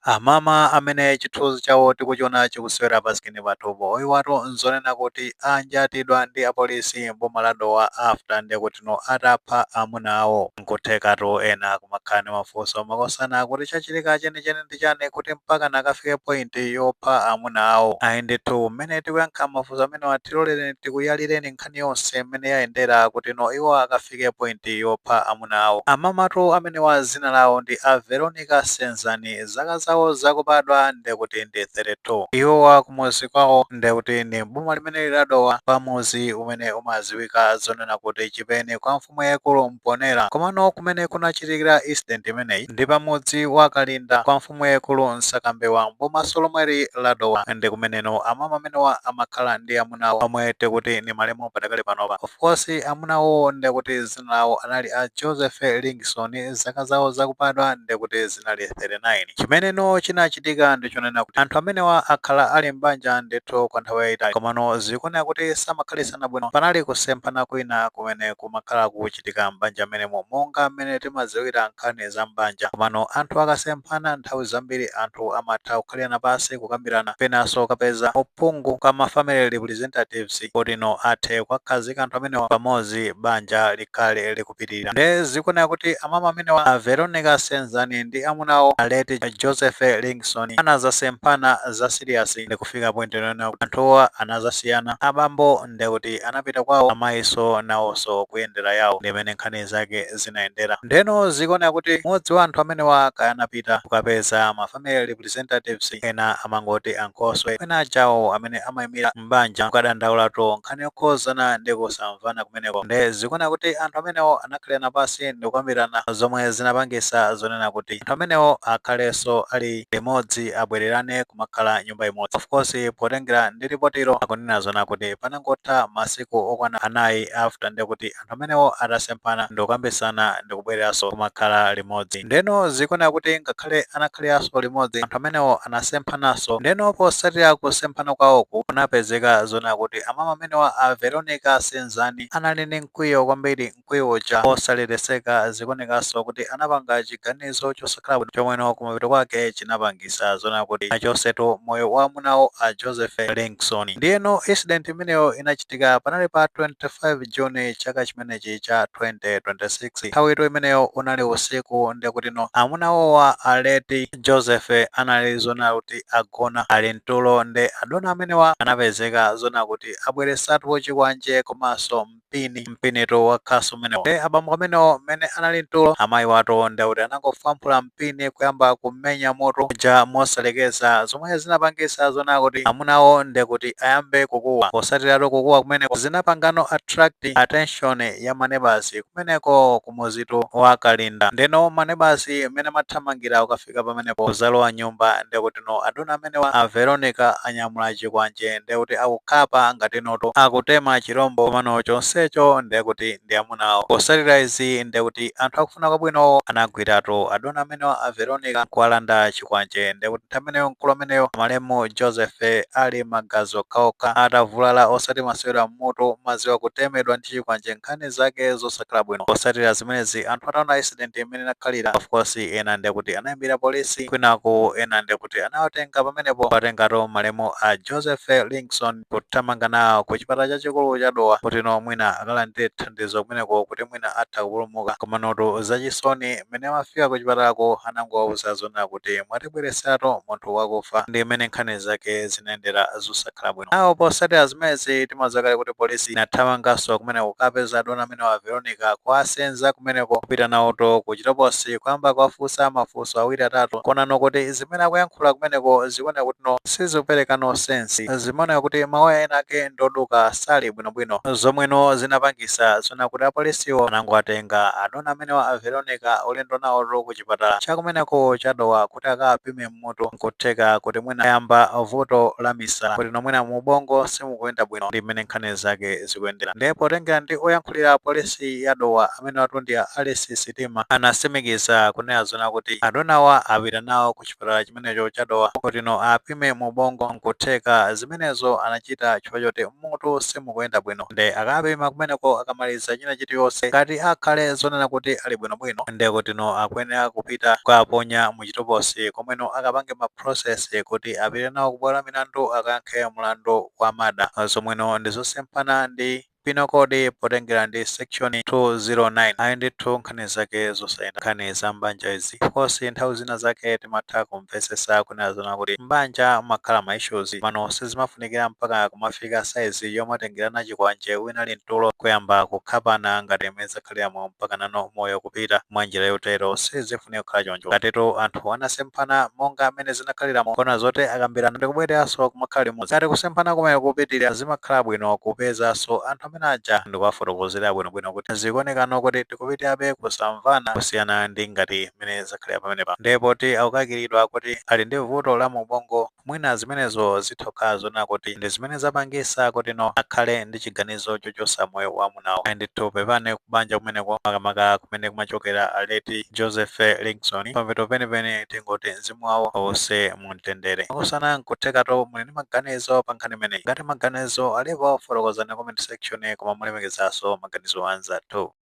Amama amene chithunzi chawo tikuchiona chikusewera pa screen pathupo, iwatu nzonena kuti anjatidwa ndi apolisi mboma la Dowa after ndekuti no atapha amuna awo. Nkuthekatu ena kumakhala ndi mafunso, makosana, kuti chachitika chenicheni ndi chani kuti mpaka nakafike point yopha amuna awo? Ayi ndithu, mmene tikuyankha mafunso amene atilolere, tikuyalireni nkhani yonse mmene yayendera kuti no iwo akafike point yopha amuna awo. Amamatu amenewa zina lawo ndi a Veronica Senzani, zaka zawo zakubadwa ndekuti ndi 32. Iwowa kumuzi kwawo ndekuti ndi boma limene la Dowa, pamuzi umene umaziwika zonena kuti Chipeni, kwa mfumu yaikulu Mponera. Komano kumene kunachitikira incident imeneyi ndi pamudzi wa Kalinda, kwa mfumu yaikulu Nsakambewa, mbomaso lomweli la Dowa. Ndi kumeneno amama amenewa amakhala ndi amunawo omwe tikuti ni malemu padakali panopa. Of course, amunawo ndekuti zina lawo anali a Joseph Linkson, zaka zawo zakubadwa ndekuti zinali 39. Chimeneno chinachitika ndichonena kuti anthu amenewa akhala ali m'banja ndithu kwa nthawi yayitali, komano zikuoneka kuti samakhalisana bwino. Panali kusemphana kwina kumene kumakhala kuchitika m'banja amenemo, monga mmene timadziwira nkhani za m'banja. Komano anthu akasemphana, nthawi zambiri anthu amatha kukhalirana pansi, kukambirana, penanso kapeza uphungu kwa ma family representatives kuti no athe kuwakhazika anthu amenewa pamodzi, banja likhale likupitirira. Nde zikuoneka kuti amama amenewa a Veronica Senzani ndi amunawo a late Joseph Linkson anazasemphana za serious ndi kufika point yonena kuti anthuwa anazasiyana. Abambo ndekuti anapita kwawo, amayiso nawonso kuyendera yawo. Ndimene nkhani zake zinayendera. Ndeno zikuoneka kuti mmodzi wa anthu amenewa kaya anapita kukapeza ma family representatives, ena amangoti ankhoswe, ena ajawo amene amayimira m'banja, kukadandaulatu nkhani yokhuzana ndi kusamvana kumeneko. Nde zikuoneka kuti anthu amenewo anakhalirana pasi ndi kukambirana, zomwe zinapangisa zonena kuti anthu amenewo akhalenso ali limodzi, abwererane kumakhala nyumba imodzi. Of course, potengera ndi ripotiro, akunena zona kuti panangotha masiku okwana 4 after ndekuti anthu amenewo atasemphana ndikukambisana ndikubwereranso kumakhala limodzi. Ndeno zikuoneka kuti ngakhale anakhaliranso limodzi, anthu amenewo anasemphananso. Ndeno posatira kusemphana kwawoku, kunapezeka zona kuti amama amenewa a Veronica Senzani anali ndi mkwiyo kwambiri, mkwiyo uja osaleteseka. Zikuonekanso kuti anapanga chiganizo chosakhala bwino, chomweno kumapeto kwake chinapangisa zona kuti achosetu moyo wa amunawo a Joseph Linkson. Ndiyeno incident imeneyo inachitika panali pa 25 June chaka chimenechi cha 2026. Nthawitu imeneyo unali usiku, ndikuti no amunawowa a late Joseph anali zona kuti agona, ali mtulo. Nde adona amenewa anapezeka zona kuti abweresatu chikwanje komanso mpini, mpinitu wakhasu umenewo. Nde abambo amenewo mmene anali mtulo, amayi wato ndekuti anangofamphula mpini kuyamba kumenya mutu ja mosalekeza, zomwe zinapangisa zona kuti amunawo ndekuti ayambe kukuwa. Posatiratu kukuwa kumeneko, zinapangano attract attention ya maneighbours kumeneko kumuzitu wa Kalinda. Ndeno maneighbours mmene amathamangira ukafika pamenepo kuzalowa nyumba, ndekuti no adona amenewa a Veronica anyamula chikwanje, ndekuti akukhapa ngatinoto akutema chirombo, komano chonsecho ndekuti ndi amunawo. Posatira izi, ndekuti anthu akufuna kwabwino anagwiratu adona amenewa a Veronica kuwalanda chikwanje. Ndekuti nthawi imeneyo mkulu ameneyo malemu Joseph ali magazi okhaokha, atavulala osati masewera mmutu, maziwa kutemedwa ndi chikwanje, nkhani zake zosakhala bwino. Posatira zimenezi, anthu ataona incident imene inakhalira, of course ena ndekuti anayimbira polisi, kwinaku ena ndekuti anawatenga pamenepo, watengatu malemu a Joseph Linkson kuthamanga nawo ku chipatala chachikulu cha Dowa kuti no mwina akalandire thandizo kumeneko, kuti mwina atha kupulumuka. Komanotu zachisoni, mmene amafika ku chipatalako anangowauza zonena kuti mwatibweresatu munthu wakufa. Ndi mmene nkhani zake zinayendera zosakhala bwino nawo. Posatira zimenezi, timadziwa kale kuti polisi inathamanganso kumeneko kukapeza adona amene wa Veronica, kuwasenza kumeneko, kupita nawoto ku chitoposi, kuyamba kuwafunsa mafunso awiri atatu, konano kuti zimene akuyankhula kumeneko zikuoneka kuti no sizikupereka no sense, zimaoneka kuti mawu ena ake ndoduka, sali bwinobwino, zomweno zinapangisa zona kuti apolisiwo anangowatenga adona amenewa a Veronica ulendo nawoto ku chipatala chakumeneko cha Dowa kuti akapime mmutu. Nkutheka kuti mwina ayamba vuto la misala, kuti nomwina mubongo simukuyenda bwino. Ndi mmene nkhani zake zikuyendera. Ndipo potengera ndi oyankhulira polisi ya Dowa amene watu ndi a Alice Sitima, anasimikiza kunena zona kuti adonawa apita nawo ku chipatala chimenecho cha Dowa kuti no apime mubongo. Nkutheka zimenezo anachita chifukwa choti mutu simukuyenda bwino. Nde akapima kumeneko, akamaliza china chiliyonse, ngati akhale zonena kuti ali bwinobwino, nde kuti no akuyenera kupita kukaponya muchitoposi. apolisi, komweno akapange ma process kuti apite nawo kubwalo la milandu, akayankhe mlandu wa murder, zomweno ndi zosemphana ndi Penal Code potengera ndi section 209. Ayi ndithu, nkhani zake zosayenda, nkhani za mbanja izi. Of course, nthawi zina zake timatha kumvesesa kunena zona kuti mbanja makhala ma issues pano, sizimafunikira mpaka kumafika size yomatengerana chikwanje, wina ali mtulo, kuyamba kukhapana ngati imene zakhaliramo, mpaka nano moyo kupita mwa njira yotero. Sizifunika kukhala choncho. Ngatitu anthu anasemphana monga amene zinakhaliramo, kona zoti akambirana ndikubwereranso kumakhala limodzi. Ngati kusemphana kumene kupitirira, zimakhala bwino kupezanso anthu amene aja ndikuwafotokozera bwinobwino kuti zikuonekano kuti tikupitirabe kusamvana, kusiyana ndi ngati mmene zakhalira pamenepa. Ndipo ti akukakiridwa kuti ali ndi vuto la mubongo, mwina zimenezo zitha zonena kuti ndi zimene zapangisa kuti no akhale ndi chiganizo chochosa moyo wa munawo. Ndithu, pepani kubanja kumeneko, makamaka kumene kumachokera a late Joseph Linkson. Pampeto penipeni tingoti mzimu wawo uwuse mumtendere. Akusana, nkuthekatu muli ndi maganizo pa nkhani imeneyi. Ngati maganizo alipo, fotokozani comment section, koma mulemekezanso maganizo anzathu.